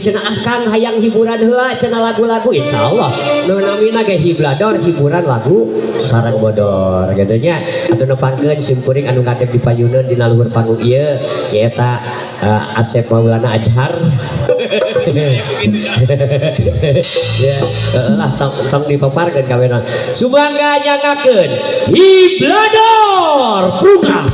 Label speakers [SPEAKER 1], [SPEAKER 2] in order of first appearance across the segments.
[SPEAKER 1] Cenah akang hayang hiburan heula cenah lagu-lagu, insyaallah nu namina ge Hiblador, hiburan lagu sareng bodor gitu nya. Atuh nepangkeun simkuring anu ngadeg di payuneun dina luhur panggung ieu nyaeta Asep Maulana Azhar ya lah, tong tong dipaparkeun kawena. Sumangga nyangakeun Hiblador Prungah.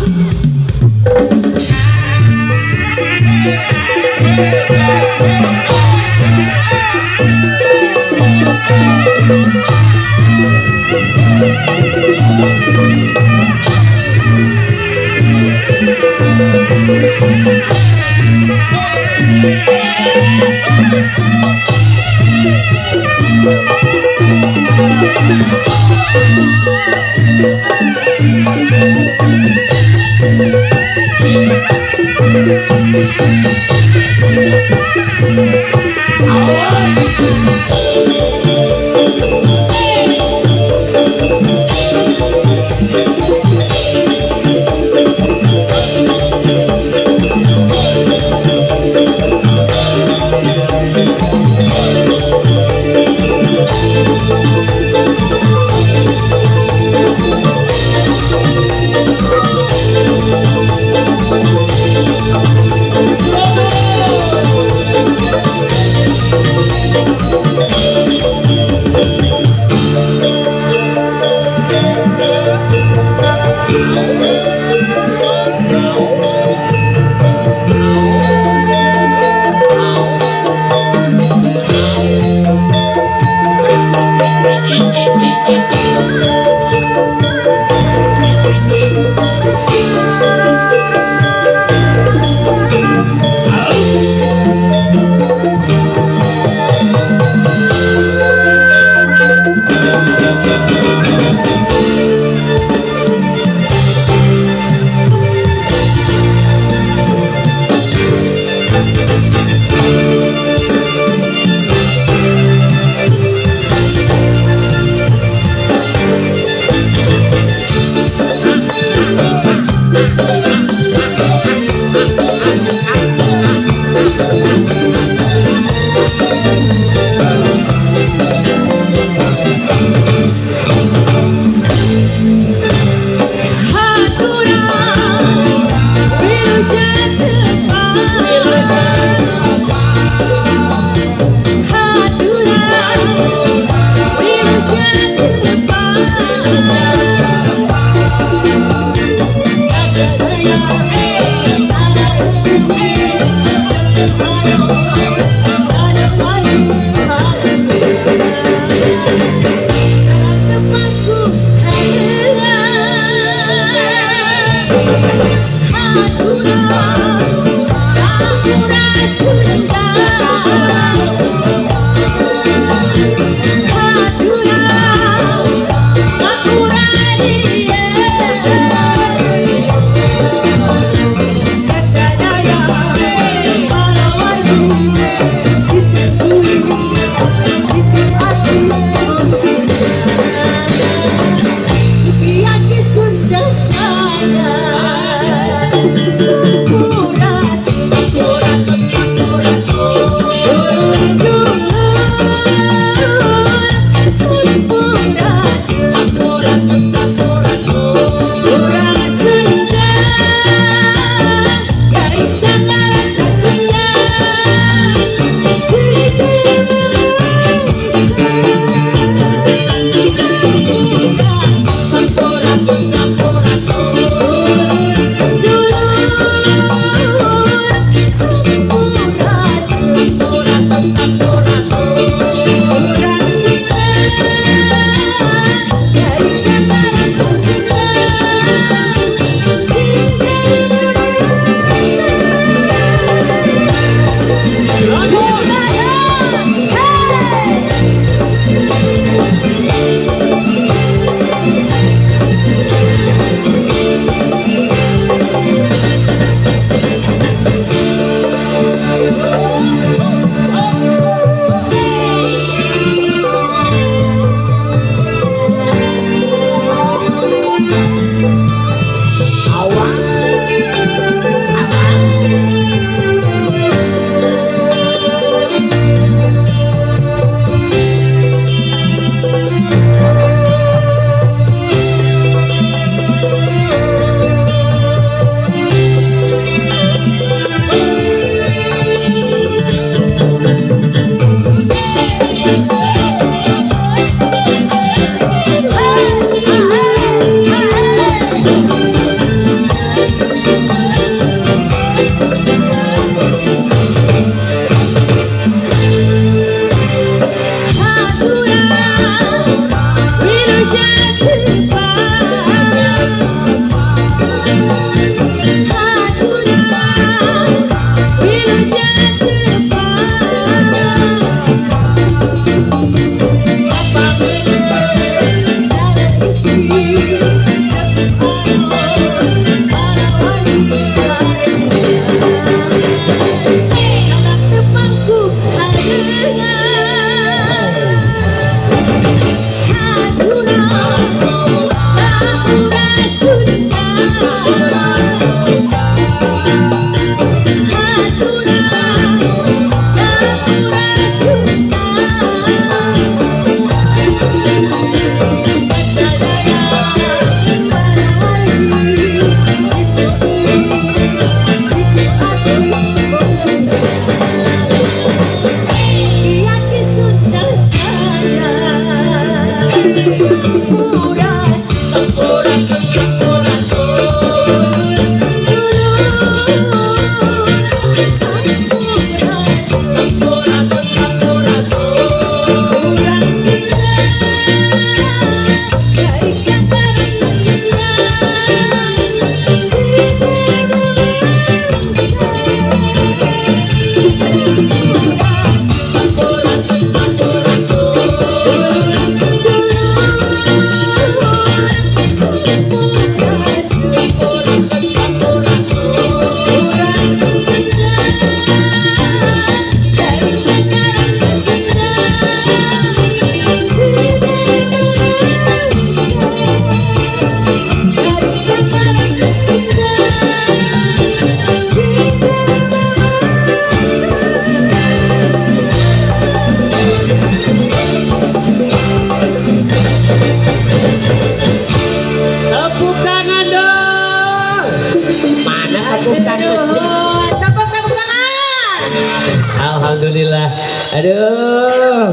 [SPEAKER 1] Alhamdulillah. Aduh,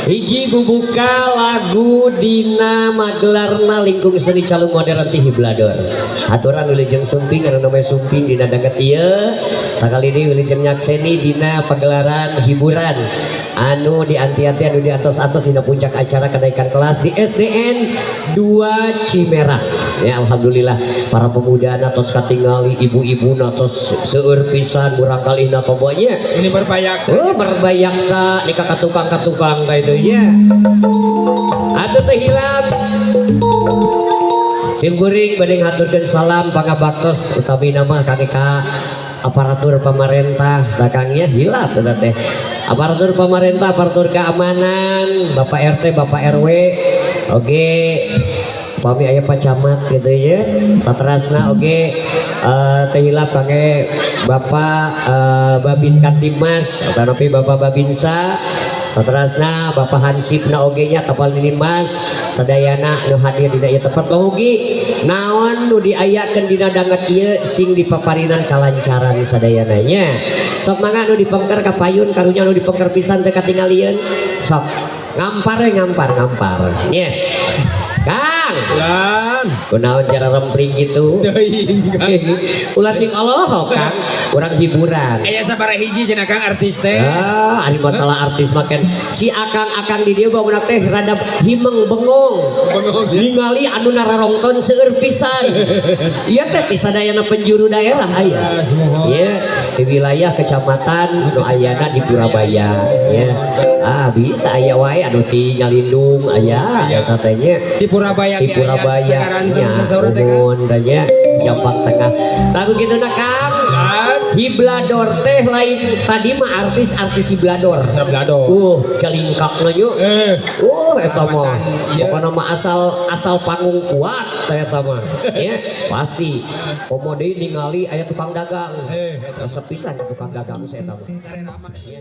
[SPEAKER 1] hiji bubuka lagu dina magelarna lingkung seni calung modern ti Hiblador. Aturan wilujeng sumping anu namanya sumping dina danget ieu. Sakali ini wilujeng nyakseni dina pagelaran hiburan anu dianti-anti, anu diantos-antos dina puncak acara kenaikan kelas di SDN 2 Cimerang. Ya, alhamdulillah para pemuda tos katingali, ibu-ibu tos seueur pisan murangkalihna pokoknya.
[SPEAKER 2] Ini berbayaksa.
[SPEAKER 1] Oh, berbayaksa nikah katukang-katukang kayak itu ya. Atuh teh hilap. Simkuring bade ngaturkeun salam pangabaktos utami nama kangge ka aparatur pemerintah belakangnya hilap eta teh. Aparatur pemerintah, aparatur keamanan, Bapak RT, Bapak RW, oke, pami aya Pak Camat gitu ya. Saterasna oge teh hilap kangge Bapak Babin Kamtibmas, atanapi Bapak Babinsa, saterasna Bapak Hansipna oge nya, Kapal Mas sadayana nu hadir dina ieu tempat. Mugi naon nu diayakeun dina danget ieu sing dipaparinan kalancaran sadayana nya. Sok mangga nu dipengker ka payun, karunya nu dipengker pisan teu katingalieun. Sok ngampar we, ngampar ngampar nya, Kang.
[SPEAKER 2] Lan.
[SPEAKER 1] Kunaon cara rempring gitu?
[SPEAKER 2] Teuing, Kang.
[SPEAKER 1] Ulah sing olohok, Kang, urang hiburan.
[SPEAKER 2] Aya sabaraha hiji cenah, Kang, artis teh?
[SPEAKER 1] Ah, ari masalah artis makan si akang-akang di dieu bangun teh rada himeng bengong.
[SPEAKER 2] Bengong, ya.
[SPEAKER 1] Ningali anu nararongton seueur pisan. Ieu teh ti sadayana penjuru daerah aya.
[SPEAKER 2] Ah, semua.
[SPEAKER 1] Iya, di wilayah kecamatan nu ayana di Purabaya ya. Ah, bisa aya wae anu ti Nyalindung aya eta teh nya.
[SPEAKER 2] Di Purabaya
[SPEAKER 1] di
[SPEAKER 2] ge aya
[SPEAKER 1] Purabaya
[SPEAKER 2] sekaran
[SPEAKER 1] nya,
[SPEAKER 2] sasaurna teh, Kang.
[SPEAKER 1] Nuhun teh nya, Jampang Tengah. Lagu kitu na, Kang.
[SPEAKER 2] Lan.
[SPEAKER 1] Hiblador teh lain tadi mah artis-artis Hiblador.
[SPEAKER 2] Hiblador.
[SPEAKER 1] Jalingkakna nya. Eta mah.
[SPEAKER 2] Iya.
[SPEAKER 1] Pokokna mah asal asal panggung kuat teh eta mah. Ya, pasti. Komo deui ningali aya tukang dagang.
[SPEAKER 2] Eta.
[SPEAKER 1] Resep pisan ka tukang dagang saya eta mah.
[SPEAKER 2] Care ramah.
[SPEAKER 1] Iya.